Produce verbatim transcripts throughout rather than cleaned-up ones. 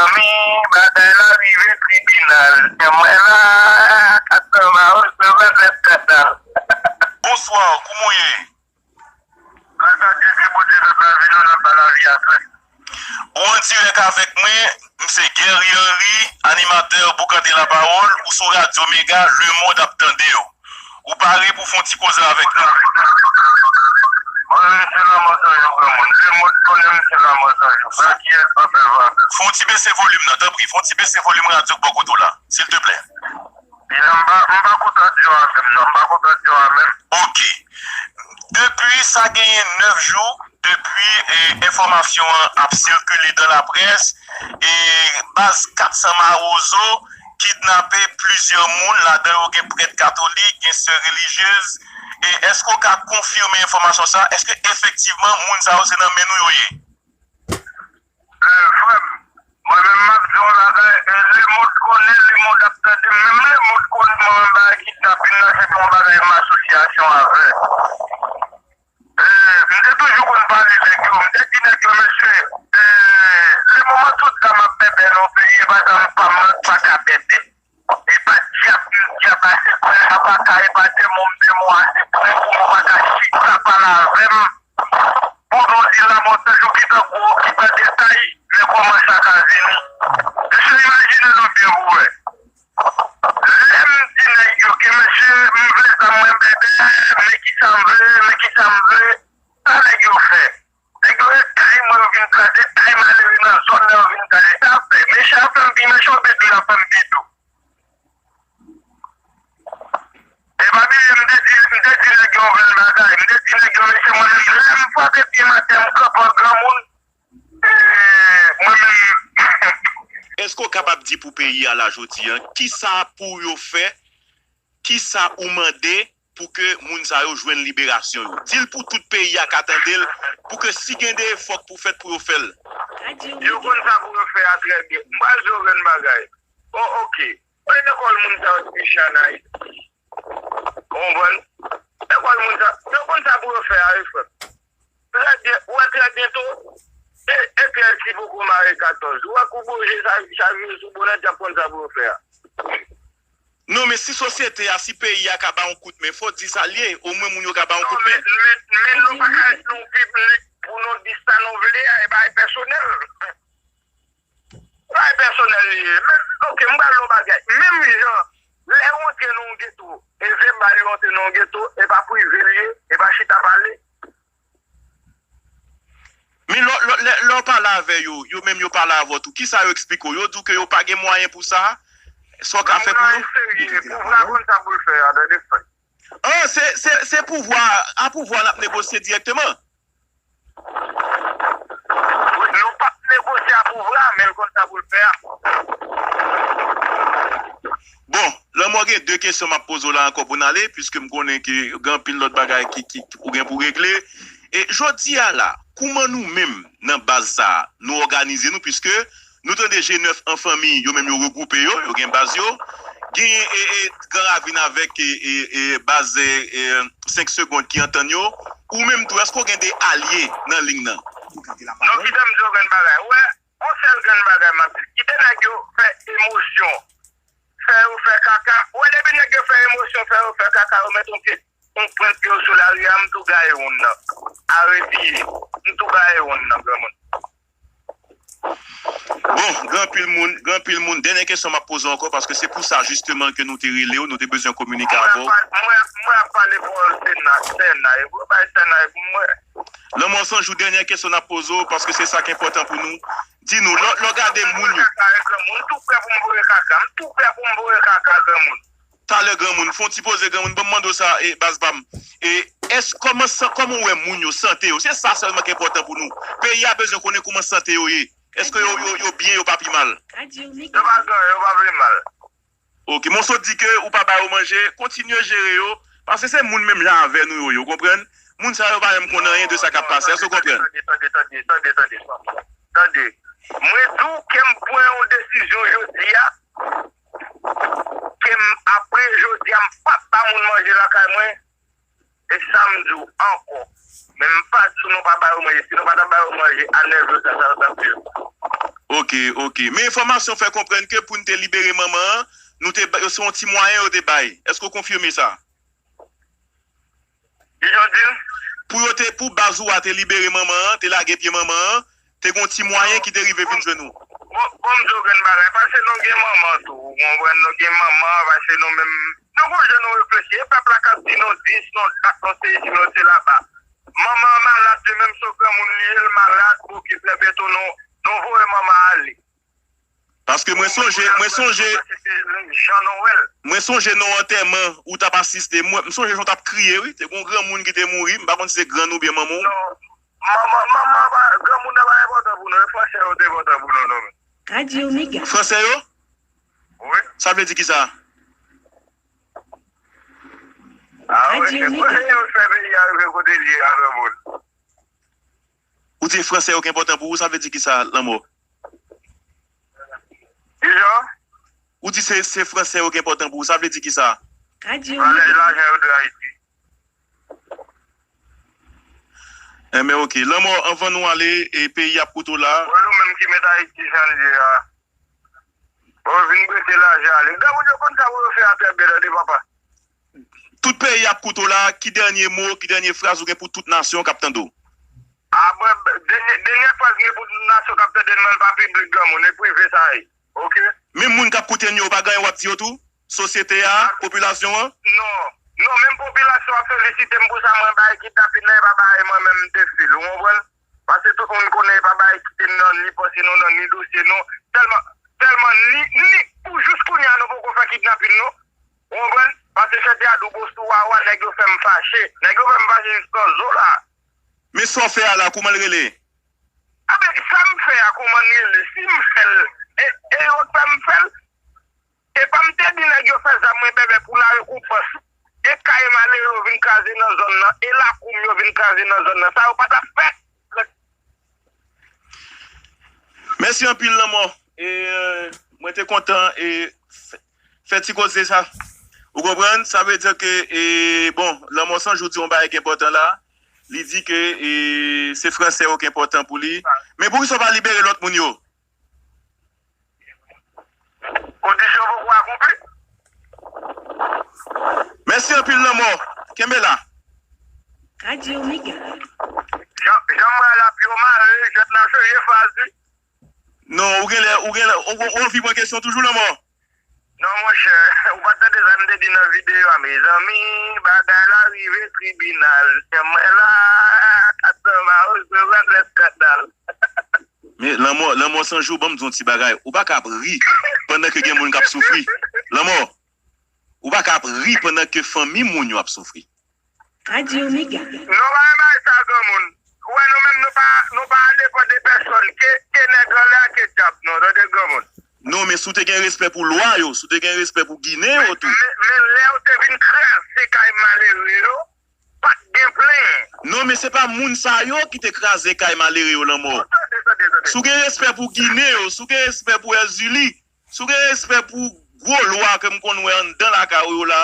Mezanmi, bagay la rive tribinal. Mwen la, kat san ba w, se vennèf kanal. Bonswa, kouman w ye? Gras a Dye, se Bondye pèp la vin, nou nan ba lavi a, frè. Ou an dirèk avèk mwen, m se Guerrier Henry, animatè Boukante Lapawòl, ou sou Radyo Mega, lemonn ap tande w. Ou pare pou fè yon ti koze avèk nou? Mwen menm se Lanmò San Jou, granmoun. Lemonn konnen m se Lanmò San Jou. Sa kiyès pa bèl pa bèl. Fè yon ti bese volim nan, tanpri. Fè yon ti bese volim radyo k bò kote w la, silteplè. Jan m pa, m pa kontan di w a menm, non. M pa kontan di w a menm. Ok. Depi sa genyen nèf jou, depi, e, enfòmasyon an ap sikile dan laprès, e baz kat san Mawozo kidnape plizyè moun, ladan yo gen prèt katolik, gen sè relijyez. E èske w ka konfime enfòmasyon sa a? Èske efektivman moun sa yo se nan men nou yo ye? E, frè m, mwen menm m ap di w yon bagay, e, lemonn konnen, lemonn ap tande, menm lemonn konnen mwen menm bagay kidnapin nan se pa yon bagay m asosyasyon avè. E, m te toujou konn pale nèg yo, m te di nèg yo, mesye, e, lemoman tout zam ap bèbè nan yon peyi, e pa zam pa m nan k pa ka bèbè. E pa dyab, dyab a se frè a pa ka, e pa demon, demon a se frè pou mwen pa ka chita pale avè m. Pou nou di Lanmò San Jou ki tan gwo, ki tan detay, men kòman sa ka vini. Mesye, imajine nou byen pou wè. Lè m di nèg yo ke mesye, m vle zam mwen bèbè, men kisa m vle, men kisa m vle, sa nèg yo fè. Nèg yo e kay mwen yo vin kraze, kay malere nan zòn nan yo vin kraze. Sa fè, mechan fè m pi mechan, oubyen dou la fè m pi dou. E pa bliye, m te di, m te di nèg yo yon grenn bagay. M te di nèg yo, mesye, mwen menm, lè m frape pye m atè, m kanpe an granmoun. E, mwen menm. Èske w kapab di pou peyi a la jodi a, kisa pou yo fè, kisa ou mande pou ke moun sa yo jwenn liberasyon yo? Di l pou tout peyi a ka tande l, pou ke si gen de efò k pou fèt pou yo fè l. Yo konn sa pou yo fè a trè byen. M pral di w yon grenn bagay. O, oke. Kote lekòl moun sa yo t piche ann Ayiti? Ou konprann? Lekòl moun sa, yo konn sa pou yo fè a, wi, frè m. Trè byen, ou wè trè byento, e, epi èl si poko mare katòz. Ou wè kou boje sa, sa vire sou bonèt, y ap konn sa pou yo fè a. Non, men si sosyete a, si peyi a ka ba yon kout men, fò w di sa l ye, omwen moun yo ka ba yon kout men. Non, men, men, men nou pa ka ret nan yon piblik pou nou di sa nou vle a, e bagay pèsonèl. Bagay pèsonèl li ye. Men, oke, m pral di yon bagay. Menm jan, lè w antre nan yon geto, e se bal yo antre nan yon geto, e pa prive l ye, e pa chita pale. Men lè, lè, lè, lè w pale avè yo, yo menm yo pale avè w tou, kisa yo eksplike w? Yo di w ke yo pa gen mwayen pou sa? Sa w ka fè pou yo? Mwayen serye, pouvwa konn sa pou l fè a, tande frè. Ah, se, se, se pouvwa, a pouvwa n ap negosye dirèkteman. Wi, nou p ap negosye a pouvwa, men l konn sa pou l fè a. Bon, Lanmò, gen de kesyon m ap poze w la ankò pou n ale, piske m konnen ke gen anpil lòt bagay ki, ki, ki ou gen pou regle. E jodi a la, kouman nou menm nan baz sa a, nou òganize nou, piske nou tande G nèf an fanmi, yo menm yo regwoupe yo, yo gen baz yo. Genyen, e, e, Gran Ravin avèk, e, e, e, baz, e, e, senk Segond ki antann yo. Ou menm tou, èske w gen de alye nan liy nan? Non, kite m di w grenn bagay. Ou wè, yon sèl grenn bagay m ap di. Kite nèg yo fè emosyon fè yo fè kaka. Ou wè, depi nèg yo fè emosyon fè yo fè kaka, yo met yon pye, yon pwent pye yo sou lari a, m tou gaye wonn nan. Aretiye. M tou gaye wonn nan, granmoun. Bon, gen anpil moun, gen anpil moun. Dènye kesyon m ap poze w ankò, paske se pou sa jisteman ke nou te rele w, nou te bezwen kominike avè w. Mwen ap pale, mwen ap pale pawòl Sena, Sena, e pou bay Sena, e pou mwen. Lanmò San Jou, dènye kesyon n ap poze w, paske se sa k enpòtan pou nou. Di nou, lè, lè w gade moun yo. Kaka, e granmoun, m tou prè pou m voye kaka, m tou prè pou m voye kaka, granmoun. Talè granmoun, fè yon ti poze granmoun, ban m mande w sa, e, baz pa m. E, èske, kòman san-, kòman w wè moun yo, sante yo? Se sa sèlman ki enpòtan pou nou. Peyi a bezwen konnen kòman sante yo ye. Èske yo, yo, yo byen, yo pa pi mal? Yo pa gen, yo pa pi mal. Ok, men w sot di ke ou pa ba yo manje, kontinye jere yo, paske se moun menm jan avè nou yo ye, ou konprann? Moun sa yo pa janm konn anyen de sa k ap pase, èske w konprann? Tande, tande, tande, tande, tande, tande. Tande. Mwen di w ke m pran yon desizyon jodi a, ke m, apre jodi a, m p ap ba moun manje lakay mwen, e sa m di w ankò. Men m pa di w nou pa ba yo manje. Si nou pa ta ba yo manje, a nèf jou sa, sa yo t ap viv. Ok, ok. Men enfòmasyon fè konprann ke pou n te libere manman an, nou te ba- se yon ti mwayen yo te bay. Èske w konfime sa? Kijan w di l? Pou yo te, pou baz ou a te libere manman an, te lage pye manman an, te gen yon ti mwayen ki te rive vin jwenn ou. Bon, bon, m di w grenn bagay, paske nou gen manman tou, ou konprann, nou gen manman, paske nou menm, nou gon jan nou reflechi, e pèp la k ap di nou dis, nou dat, nou se isi, nou se laba. Manman an malad, li menm se yon granmoun li ye, l malad, bon, ki fè byen tou, nou, nou voye manman ale. Paske mwen sonje, mwen sonje, mwen sonje nan antèman ou t ap asiste. Mwen, m sonje jan w t ap kriye, wi. Te gon granmoun ki te mouri. M pa konn si se grann oubyen manman w. Non. Manman, manman pa, granmoun nan pa enpòtan pou nou. E fransè yo te enpòtan pou nou, non. Fransè yo? Wi. Sa vle di kisa? Ah, wi, se fransè yo fè peyi a rive kote l ye a, granmoun. Ou di fransè yo ki enpòtan pou ou, sa vle di kisa, Lanmò? Kijan? Ou di se, se fransè yo ki enpòtan pou ou, sa vle di kisa? Valè lajan yo de Ayiti. Enben, ok. Lanmò, anvan nou ale, e peyi ap koute w la. Bon, yo menm ki met Ayiti jan l ye a. Bon, vin prete lajan ale. Granmoun yo konn sa pou yo fè atè byen, tande, papa. Tout peyi ap koute w la, ki dènye mo, ki dènye fraz ou gen pou tout nasyon k ap tande w? Ah, mwen, dènye, dènye fraz mwen pou tout nasyon k ap tande m nan, l pa piblik, granmoun, e prive sa ye. Ok? Menm moun k ap koute n yo, ou pa gen anyen w ap di yo tou? Sosyete a, popilasyon an? Non. Non, menm popilasyon an ap felisite m pou sa, mwen bay kidnapin nan, e pa bay mwen menm m te fè l, ou konprann? Paske tout moun konnen e pa bay kite n nan ni panse nou, nan ni dosye nou. Tèlman, tèlman ni, ni, pou jis kounye a nou poko fè kidnapin nou. Ou konprann? Paske chante a dou gwo sou wawa, nèg yo fè m fache. Nèg yo fè m fache jistan zo la. Men sa w fè a la, kouman l rele? Anben, sa m fè a, kouman l rele? Si m fè l, e, e yo k fè m fè l? E pa m te di nèg yo fè zam mwen bèbè pou larekonpans. E kay malere yo vin kraze nan zòn nan, e lakou m yo vin kraze nan zòn nan. Sa yo pa t ap fèt. Mèsi anpil, Lanmò. E, euh, mwen te kontan, e, fè, fè ti koze sa. Ou konprann? Sa vle di ke, e, bon, Lanmò San Jou di yon bagay ki enpòtan la. Li di ke, e, se fransè yo ki enpòtan pou li. Men poukisa w pa libere lòt moun yo? Kondisyon poko akonpli. Mèsi anpil, Lanmò. Kenbe la. Radyo Mega. Jan, jan m wè l ap yo mare, jwèt la chanje faz, wi. Non, ou genlè, ou genlè, ou, ou, ou anvi pran kesyon toujou, Lanmò? Non, monchè, ou pa tande sa m te di nan videyo a, mezanmi, bagay la rive tribinal. Sè mwen la, Kasanva resevwa lèskandal. Men, Lanmò, Lanmò San Jou, ban m di w yon ti bagay. Ou pa ka ap ri pandan ke gen moun k ap soufri. Lanmò, ou pa ka ap ri pandan ke fanmi moun yo ap soufri. Radyo Mega. Nou pa bay sa, granmoun. Ou wè, nou menm, nou pa, nou pa depann de pèsòn. Ke, ke nèg anlè a, ke dyab nou, tande, granmoun. Non, men si w te gen respè pou lwa yo, si w te gen respè pou Ginen yo tou. Men, men, men lè yo te vin kraze kay malere yo, pa t gen plenyen. Non, men se pa moun sa yo ki te kraze kay malere yo, Lanmò. Tande, tande, tande. Si w gen respè pou Ginen yo, si w gen respè pou Èzili, si w gen respè pou gwo lwa ke m konn wè anndan lakay ou yo la,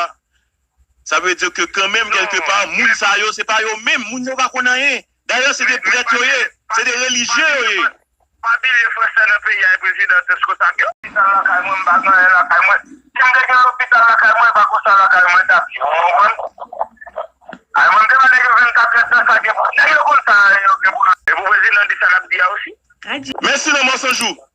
sa vle di ke kanmenm, kèlkepa, moun sa yo, se pa yo menm, moun yo pa konn anyen. Dayè, se de prèt yo ye, se de relijye yo ye. Pa bliye fransè nan peyi a, e prezidan Tesco sa k yo. Lopital lakay mwen, m pa gen anyen lakay mwen. Si m te gen lopital lakay mwen, e pa konsa lakay mwen t ap ye, ou konprann? Ay, mwen, m te ba nèg yo vennkat èdtan, sa gen pou nèg yo konn sa yo gen pou yo. E pou prezidan di sa l ap di a osi. Mèsi, Lanmò San Jou.